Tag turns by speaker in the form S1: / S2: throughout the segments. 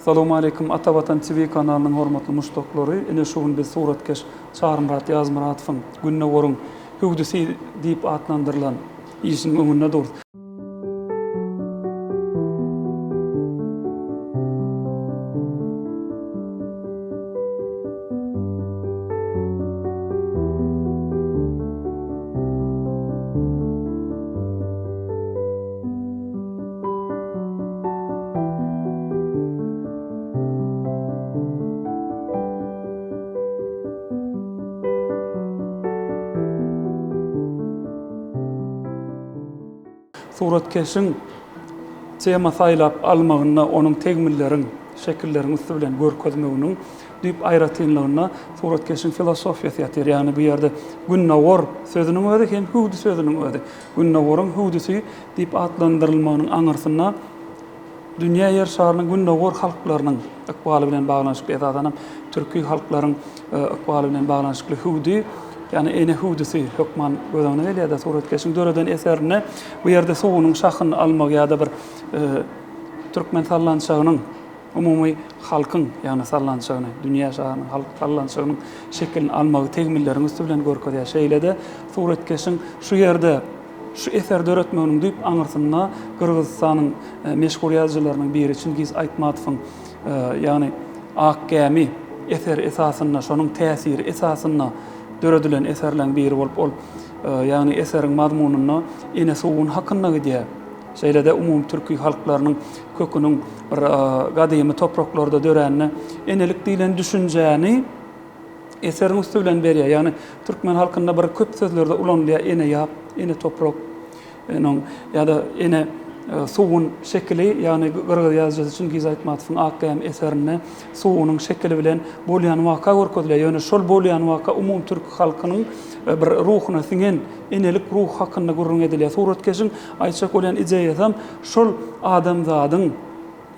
S1: Salowmaleýkim Ata Watan TV kanalynyň hormatly muşdaklary. Ine şu gün biz suratkeş Çarymyrat Ýazmyradowyň Gündogaryň hüwdüsi diýip atlandyrylan işiniň öňünde durus. Suratkeşiň tema saýlap almagynda onuň tegmilleriň, şekilleriň üsti bilen görkezmeginiň düýp aýratynlygynda suratkeşiň filosofiýasy ýatyr. Ýagny bu ýerde Gündogar sözüniň özi hem hüwdi sözüniň özi. Gündogaryň hüwdüsi diýip atlandyrylmagynyň aňyrsynda dünýä Ýer şarynyň gündogar halklarynyň ykbaly bilen baglanyşykly, esasanam türki halklaryň ykbaly bilen baglanyşykly hüwdi, ýagny ene hüwdüsi hökman göz öňüne gelýär-de, suratkeşiň döreden eserinde bu ýerde suwunyň şahyny almak ýa-da bir türkmen sallançagynyň, umumy halkyň, ýagny sallançagyny, dünýä şarynyň halk sallançagynyň şekilini almagy tegmilleriň üsti bilen görkezýär. Şeýle-de suratkeşiň şu ýerde Şu eseri döretmeginiň düýp aňyrsynda Gyrgyzystanyň meşhur ýazyjylarynyň biri Çingiz Aýtmatowyň, ýagny Ak gämi eseri esasynda, şonuň täsiri esasynda döredilen eserleriň biri bolup, ol, ýagny eseriň mazmunynda ene sugun hakynda gidýär. Şeýle-de umumy türki halklarynyň köküniň bir gadymy topraklarda döränine enelik diýlen düşünjäni, eseriň üsti bilen berýär. Ýagny türkmen halkynda bir köp sözlerde ulanylýar ene ýap, ene toprak, onuň ýa-da ene sugun şekili, ýagny gyrgyz ýazyjysy Çingiz Aýtmatowyň Ak gämi eserinde sugunyň şekili bilen bolýan waka görkezilýär. Ýöne şol bolýan waka umumy türki halkynyň bir ruhuna siňen enelik ruhy hakynda gürrüň edilýär. Suratkeşiň aýtjak bolýan ideýasam şol adamzadyň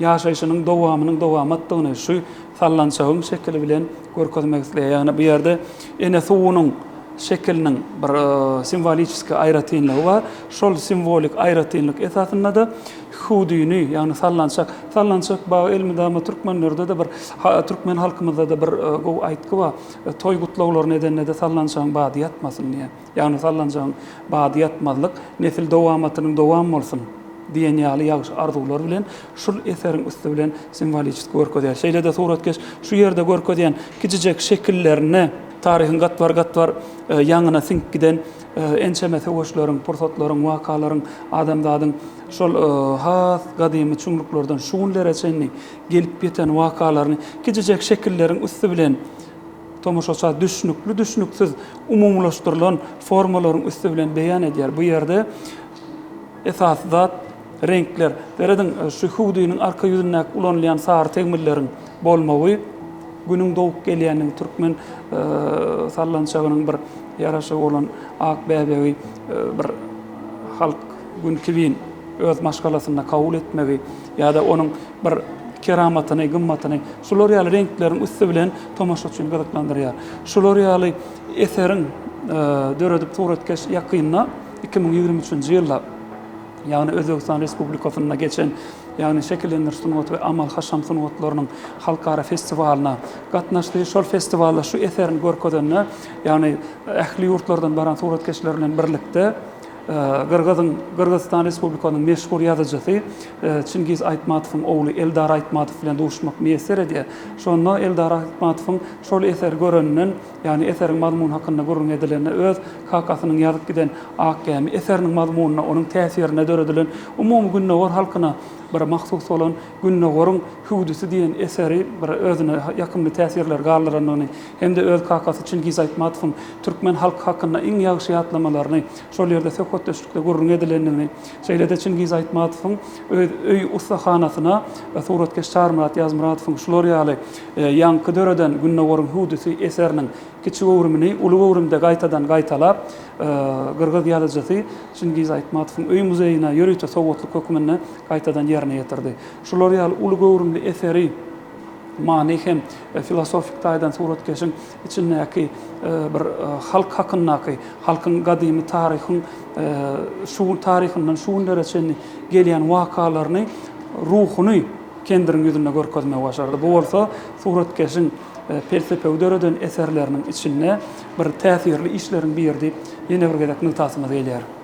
S1: ýaşaýşynyň dowamynyň dowamatdygyny şu sallançagyň şekili bilen görkezmek isleýär. Ýagny bu ýerde ene suwunyň şekiliniň bir simwoliçeskiý aýratynlygy bar. Şol simwolik aýratynlyk esasynda-da hüwdüni, ýagny sallançak, sallançak bagy elmydama türkmenlerde-de bir, türkmen halkymyzda-da bir gowy aýtgy bar. Toý gutlaglaryny edende-de sallançagyň bady ýatmasyn diýýär. Ýagny sallanjagyň bady ýatmazlyk, nesil dowamatynyň dowam bolsun diýen ýaly ýagşy arzuwlar bilen şul eseriň üsti bilen simwoliçeski görkezýär. Şeýle-de suratkeş şu ýerde görkezýän kiçijek şekillerinde taryhyň gatbar-gatbar ýaňyna siňip giden ençeme söweşleriň, pursatlaryň, wakalaryň, adamzadyň şol has gadymy çuňluklardan şu günlere çenli gelip ýeten wakalaryny kiçijek şekilleriň üsti bilen tomaşaça düşnükli-düşnüksiz umumylaşdyrylan formalaryň üsti bilen beýan edýär. Bu ýerde esasy zat reňkler. Serediň, şu hüwdüniň arka ýüzündäki ulanylýan sary tegmilleriň bolmagy Günüň dogup gelýänligi türkmen sallançagynyň bir ýaraşygy bolan ak bäbegi bir halk Gün kibin öz maşgalasynda kabul etmegi ýa-da onuň bir keramatyny, gymmatyny şular ýaly reňkleriň üsti bilen tomaşaçyny gyzyklandyrýar. Şular ýaly eseriň döredip suratkeş ýakynda 2023-nji ýylda, ýagny Özbegistan Respublikasynda geçen, ýagny şekillendiriş sungaty we amal-haşam sungatlarynyň halkara festiwalyna gatnaşdy. Şol festiwalda şu eserini görkezende, ýagny ähli ýurtlardan baran suratkeşler bilen birlikde Gyrgyzyň, Gyrgyzystan Respublikasynyň meşhur ýazyjysy Çingiz Aýtmatowyň ogly Eldar Aýtmatow bilen duşmak miýesser edýär. Şonda Eldar Aýtmatowyň şol eseri göreninden, ýagny eseriň mazmuny hakynda gürrüň edilende öz kakasynyň ýazyp giden Ak gämi eseriniň mazmunyna, onuň täsirinde döredilen umumy gündogar halkyna bir mahsus bolan Gündogaryň hüwdüsi diýen eseri bir özüne ýakymly täsirleri galdyrandygyny hem-de öz kakasy Çingiz Aýtmatowyň türkmen halky hakynda iň ýagşy ýatlamalaryny şol ýerde söhbetdeşlikde gürrüň edilendigini, şeýle-de Çingiz Aýtmatowyň öz öý ussahanasyna suratkeş Çarymyrat Ýazmyradowyň şular ýaly ýaňky döreden Gündogaryň hüwdüsi eseriniň kiçi göwrümini uly göwrümde gaýtadan gaýtalap, gyrgyz ýazyjysy Çingiz Aýtmatowyň öý muzeýine ýörite sowgatlyk hökmünde gaýtadan ýerine ýetirdi. Şular ýaly uly göwrümli eseri many hem filosofik taýdan suratkeşiň içindäki bir halk hakyndaky, halkyň gadymy taryhyň şu taryhyndan şu günlere çenli gelýän wakalaryny, ruhuny. kendiriň ýüzünde görkezmegi başardy. Bu bolsa suratkeşiň pelsepewi döreden eserleriniň içinde bir täsirli işleriň biri diýip, ýene bir gezek nygtasymyz gelýär.